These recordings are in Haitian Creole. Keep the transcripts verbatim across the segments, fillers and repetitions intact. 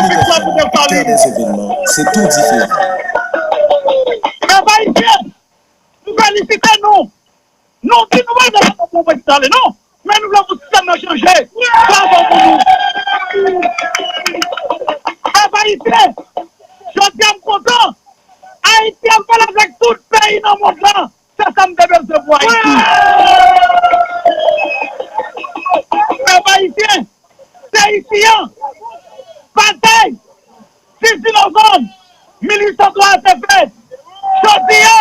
Viktwa pou Desalin. Pèp ayisyen, nou felisite nou. Nou di nou pa nan bon mwen ki tale non. Men nou vle pou sistèm nan chanje. Bravo pou nou. Pèp ayisyen, jodi a m kontan. Ayiti ap pale avèk tout peyi nan mond lan. Se sa m te bezwen pou Ayiti. Pèp ayisyen, se isi a batay dizuit novanm mil uit san twa a te fèt. Jodi a,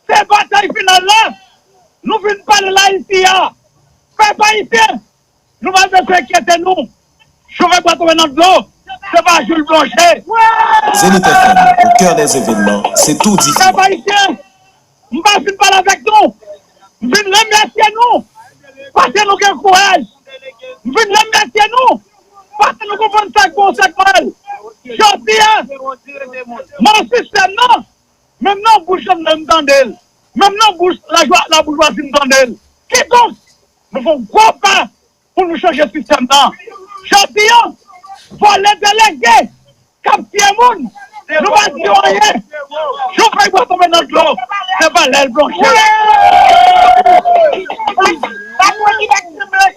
se batay final la. Nou vin pale la isi a. Pèp ayisyen, nou pa bezwen enkyete nou. Chofè bwa tonbe nan dlo, se pa Jules Blanchet. Zenith F M, au cœur des événements, c'est tout différent. Pèp ayisyen, m pa fin pale avèk nou. M vin remèsye nou paske nou gen kouraj. M vin remèsye nou paske nou konprann sa k bon, sa k mal. Jodi a, mò sistèm nan, menm nan bouch m tande l. Menm nan bouch lajwa-, laboujwazi m tande l. Kidonk, nou fè yon gwo pa pou nou chanje sistèm nan. Jodi a, vòlè delege k ap tiye moun, nou pa di yo anyen. Jou fèy bwa tonbe nan dlo, se pa lè l plonje.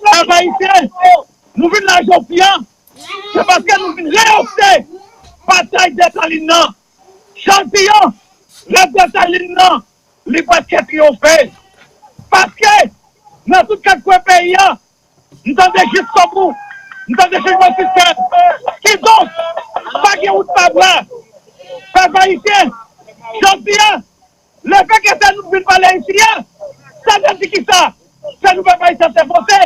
Pèp ayisyen, nou vin la jodi a, se paske nou vin reyopte batay Desalin nan. Jodi a, rèv Desalin nan, li prèske triyonfe. Paske, nan tout kat kwen peyi a, m tande jiskobou, m tande chanjman sistèm. Kidonk, pa gen wout pa bwa. Pèp ayisyen, jodi a, lefètke se nou k vin pale isi a, sa vle di kisa? Se nou pèp ayisyen te vote.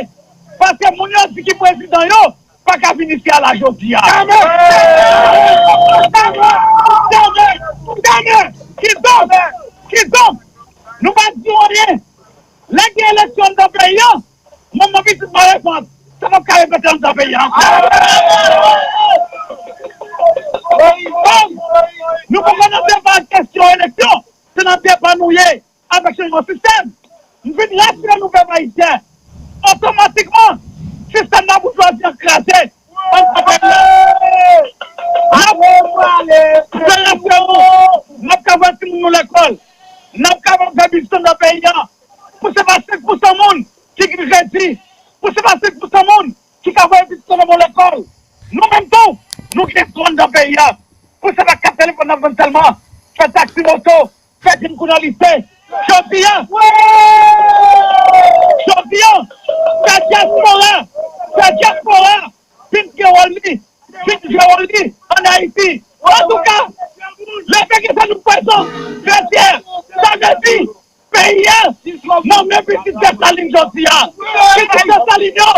Paske moun yo di ki prezidan yo pa ka vin isi a la jodi a. Kidonk, kidonk, nou pa di anyen. Lè gen eleksyon anndan peyi a, manman pitit mwen reponn, sa p ap ka repete anndan peyi a ankò. Kòm nou poko nan deba kesyon eleksyon, se nan deba nou ye avèk chanjman sistèm. M vin rasire nou pèp ayisyen. Otomatikman, sistèm nan boujwazi an kraze. Ann fè peyi a. N ap fè rasyon nou. N ap ka voye timoun nou lekòl. N ap ka fè biznis nan peyi a. Pou se pa senk pousan moun ki gen kredi. Pou se pa senk pousan moun ki ka voye pitit yo nan bon lekòl. Nou menm tou, nou gen twòn nan peyi a. Pou se pa kat telefòn n ap vann sèlman. Fè taksi moto. Fè timoun kou nan lise. Jodi a, jodi a, fè dyaspora, fè dyaspora vin gen wòl li, vin jwe wòl li ann Ayiti. Antouka, lefètke nou prezan, trè fyè, sa vle di peyi a nan men pitit Desalin jodi a. Pitit Desalin yo,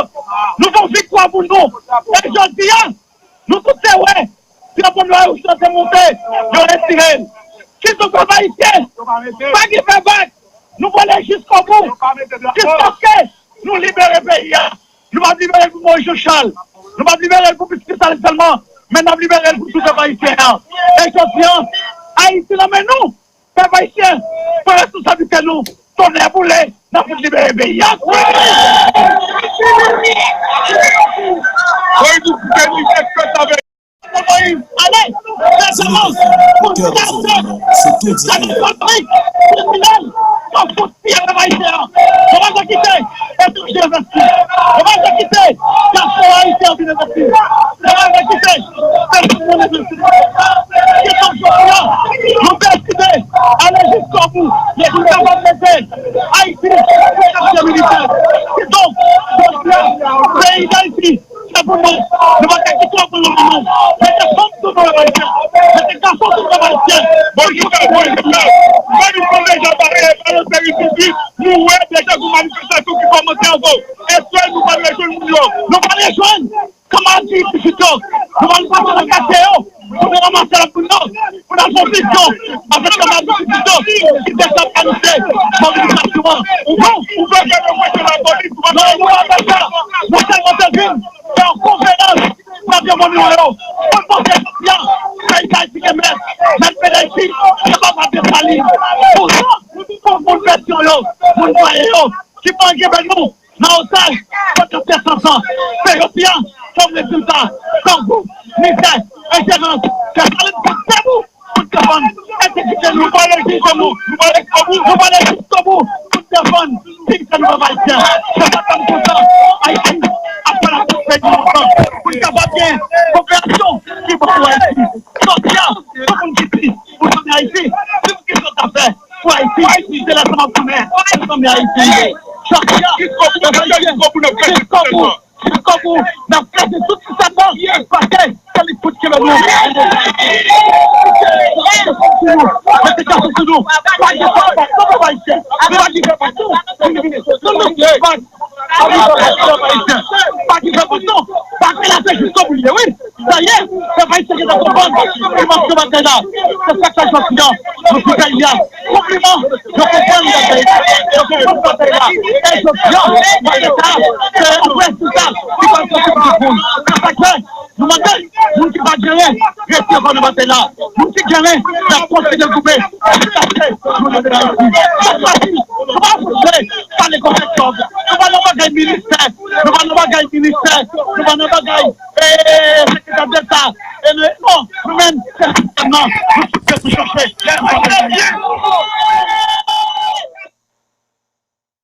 nou fè yon viktwa pou nou. E jodi a, nou tout te wè, drapo nwa e wouj lan te monte, yo retire l. Kidonk, pèp ayisyen, pa gen fè vag, nou prale jiskobou, jiskaske nou libere peyi a. Nou p ap libere l pou Moyiz Jan Chal, nou p ap libere l pou pitit Desalin sèlman, men n ap libere l pou tout pèp ayisyen an. E jodi a, Ayiti nan men nou. Pèp ayisyen, pran responsablite nou. Tonnè boule, n ap fout libere peyi a. Moyiz, ou koupe nou, fè fèt avèk. Moyiz, ale, Kasamans, pou kase, kase konflik, kriminèl, k ap fout piye pèp ayisyen an. Nou pa ka kite etranje envesti. Nou pa ka kite dyaspora ayisyen an vin envesti. Nou pa ka kite pèp moun envesti. Kidonk, jodi a, nou deside ale jiskobou pou n kapab mete Ayiti sou katye militè. Kidonk, jodi a, peyi Dayiti, se pou nou. Nou pa ka kite yo pran nan men nou. Mete fanm sou nou, pèp ayisyen. Mete gason sou nou, pèp ayisyen. Bon, nou ka, bon, nou ka. Fò nou pran deja ba, e, ba yo seri sou di, nou wè deja gon manifestasyon ki kòmanse ankò. Èske nou pral rejwenn moun yo? Nou pral rejwenn kanmarad ki pitit yo. Nou pral pase nan katye yo. Pou nou ranmase lapoun yo. Pou n al fè yon vizyon avèk kanmarad ki pitit yo. Ki desann kanite mobilizasyon an. Ou bon? Ou vle fè nou mete lapolis, ou pa non, nou pa fè sa. Nou sèlman te vin fè yon konferans pou n ap di moun yo, pou n montre jodi a, peyi Dayiti gen mèt, mèt peyi Dayiti, se papa Desalin. Pou nou, pou moun Petyonvil yo, moun Vwaye yo, ki pa gen nou nan otaj pandan sèt san an. Se jodi a, fò m di sa, grangou, mizè, Esperans, ke Saline pou debout pou defann entegrite nou, nou pale jiskobou, nou pale jiskobou, nou pale jiskobou pou defann dignite nou pèp ayisyen. Se sa k fè m kontan Ayiti ap pale ak tout peyi nou ansanm pou n kapab gen koperasyon ki bon pou Ayiti. Jodi a, tout moun ki di pou zanmi Ayiti, di pou ki sa w ta fè pou Ayiti, se lè sa m ap tounen pou zanmi Ayiti. Jodi a, pèp ayisyen, jiskobou, jiskobou, n ap kraze tout sistèm nan, paske se li k fout kenbe nou. Mete gason sou nou. Pa gen fè pa tou, pèp ayisyen. Pa gen fè pa tou. Nou, nou, pa gen fè pa tou, pèp ayisyen. Pa gen fè pa tou. Batay la se jiskobou li ye, wi. Sa ye, pèp ayisyen gentan konprann dimansyon batay la. Se sa k fè jodi a, nou di peyi a konpliman. Yo konprann batay la. Yo konprann batay la. E jodi a, batay sa, se yon prensipal ki pral soti pou tout moun. Se sa k fè nou mande moun ki pa gen anyen rete ankò nan batay la. Moun ki gen anyen, n ap kontinye goumen jiskaske nou rive Ayiti. Sa k fè nou pa fout vle pale kòb ak kòb. Nou pa nan bagay ministè. Nou pa nan bagay ministè. Nou pa nan bagay eh, sekretè deta, eh, non, nou menm, se sistèm nan, nou tout se pou chache.